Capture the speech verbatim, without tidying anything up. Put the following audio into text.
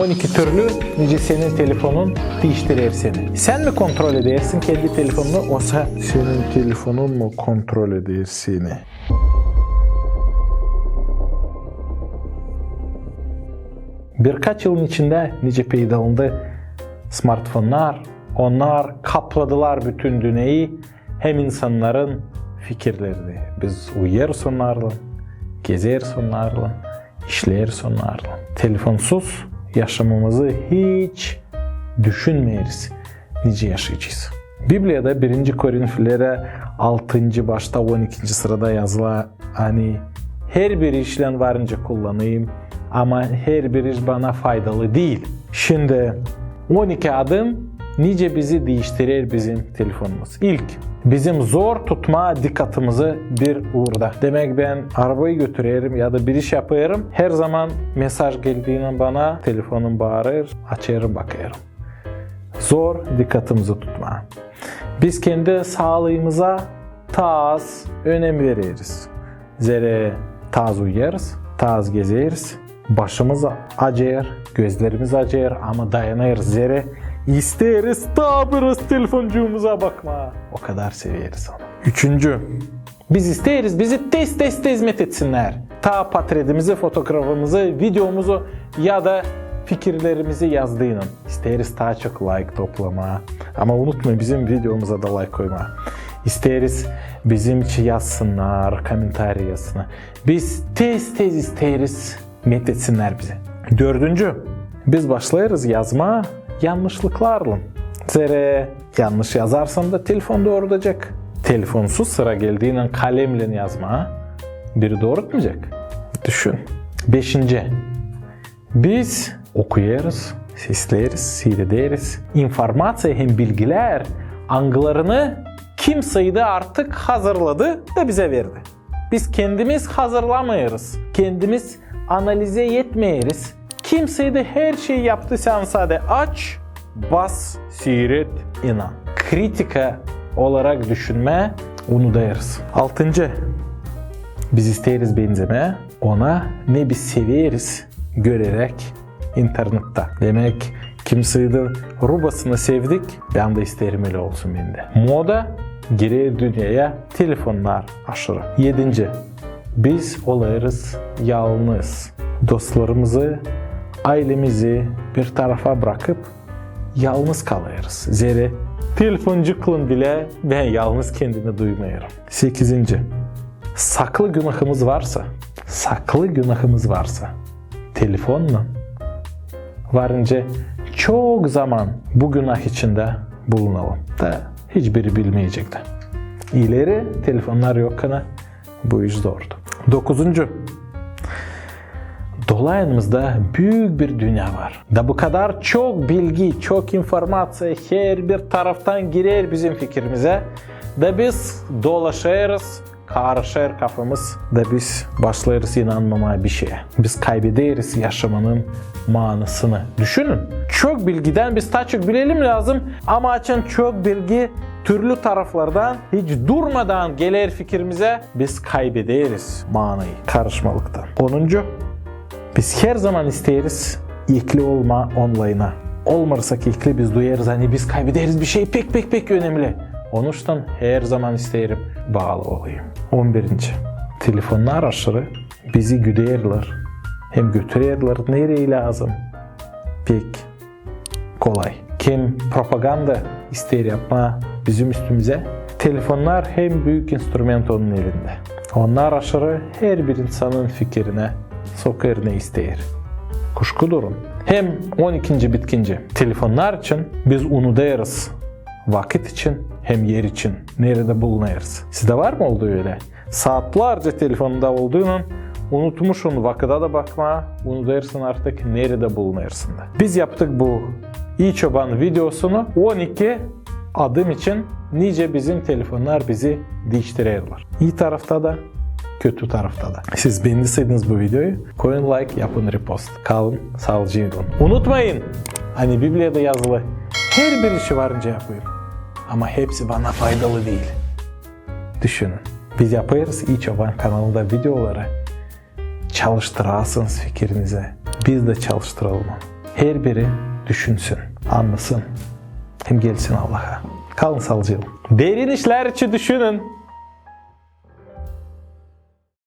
On iki türlü, nicä senin telefonun diiştirer seni. Sän mi kontrol edersin kendi telefonunu, osa senin telefonun mu kontrol eder seni? Birkaç yılın içindä nicä peydalandı smartfonnar, onnar kapladılar bütün dünneyi hem insannarın fikirlerini. Biz uyuyêrız onnarlan, gezeriz onnarlan, işleyeriz onnarlan. Telefonsuz yaşamamızı hiç düşünmeeriz, nicä yaşayacez. Bibliyada birinci Korinflilerä altıncı başta on ikinci sırada yazılı, ani herbir işlän varınca kullanayım, ama herbir iş bana faydalı diil. Şindi on iki adım nicä bizi diiştirer bizim telefonumuz. İlk, bizim zor tutmaa dikkatımızı bir uurda. Demäk, bän arabayı götürerim ya da bir iş yapêrım, herzaman mesaj geldiinän bana telefonum baarêr, açêrım, bakêrım. Zor dikkatımızı tutmaa. Biz kendi saalıımıza taa az önem vereriz. Zerä taa az uyuyêrız, taa az gezeriz, başımız acıyêr, gözlerimiz acıyêr, ama dayanêrız, zerä isteeriz taa biraz telefoncuumuza bakmaa. O kadar severiz onu. Üçüncü, biz isteeriz bizi tez-tez-tez methedinnär. Taa portretimizi, fotografımızı, videomuzu ya da fikirlerimizi yazdıınnan. İsteeriz taa çok layk toplamaa. Ama unutmayın, bizim videomuza da layk koymaa. İsteeriz bizim için yazsınnar, kommentariya yazsınnar. Biz tez-tez isteeriz methedinnär bizi. Dördüncü, biz başlêêrız yazmaa yannışlıklarlan. Zerä yannış yazarsan da telefon doorudacek. Telefonsuz sıra geldiinän kalemlän yazmaa biri doorutmayacek. Düşün. Beşinci, biz okuyêrız, sesleeriz, siirederiz informaţiya hem bilgilär, angılarını kimsey dä artık hazırladı da bizä verdi. Biz kendimiz hazırlamêêrız, kendimiz analiz etmeeriz. Kimsey dä her şeyi yaptı, sän sade aç, bas, siiret, inan. Kritika olarak düşünmää unudêrız. Altıncı, biz isteeriz benzemää ona, ne biz severiz, göreräk internettä. Demäk, kimsey dä rubasını sevdik, bän dä isteerim ölä olsun bendä. Moda girer dünneyä telefonnar aşırı. Edinci, biz olêrız yalnız. Dostlarımızı, aylemizi bir tarafa brakıp, yalnız kalêrız. Zerä telefoncuklan bilä bän yalnız kendimi duymêêrım. Sekizinci, saklı günahımız varsa, saklı günahımız varsa, telefonnan varınca çok zaman bu günah içindä bulunalım. Da hiçbiri bilmeyecek dä. İleri telefonnar yokkana bu iş zordu. Dokuzuncu, dolayımızda büük bir dünnä var. Da bu kadar çok bilgi, çok informaţiya herbir taraftan girer bizim fikirimizä. Da biz dolaşêrız, karışêr kafamız, da biz başlêêrız inanmamaa bişeyä. Biz kaybederiz yaşamanın maanasını. Düşünün, çok bilgidän biz taa çok bilelim lääzım, ama açan çok bilgi türlü taraflardan hiç durmadan geler fikirimizä, biz kaybederiz maanayı karışmalıktan. Onuncu, biz herzaman isteeriz ekli olmaa onlayna. Olmarsak ekli, biz duyêrız, ani biz kaybederiz bişey pek, pek, pek önemli. Onuştan herzaman isteerim baalı olayım. On birinci, telefonnar aşırı bizi güderlär hem götürerlär nereyi lääzım pek kolay. Kim propaganda isteer yapmaa bizim üstümüzä, telefonnar hem büük instrument onun elindä. Onnar aşırı herbir insanın fikirinä sokêr ne isteer. Kuşku durun. Hem on ikinci bitkinci, telefonnar için biz unudêrız vakıt için hem er için, neredä bulunêrız. Sizdä var mı oldu ölä? Saatlarca telefonunda olduunnan unutmuşsun vakıda da bakmaa, unudêrsın artık, neredä bulunêrsın da. Biz yaptık bu İi Çoban videosunu on iki adım için, nicä bizim telefonnar bizi diiştirerlär. İi tarafta da, kötü tarafta da. Siz beendiseydiniz bu videoyu, koyun layk, yapın repost. Kalın saalıcaklan. Unutmayın, ani Bibliyada yazılı, herbir işi varınca yapın. Ama hepsi bana faydalı diil. Düşünün. Biz yapêrız İi Çoban kanalında videoları. Çalıştırasınız fikirinizi. Biz dä çalıştıralım. Herbiri düşünsün, annasın hem gelsin Allaha. Kalın saalıcaklan. Derin işlär için düşünün.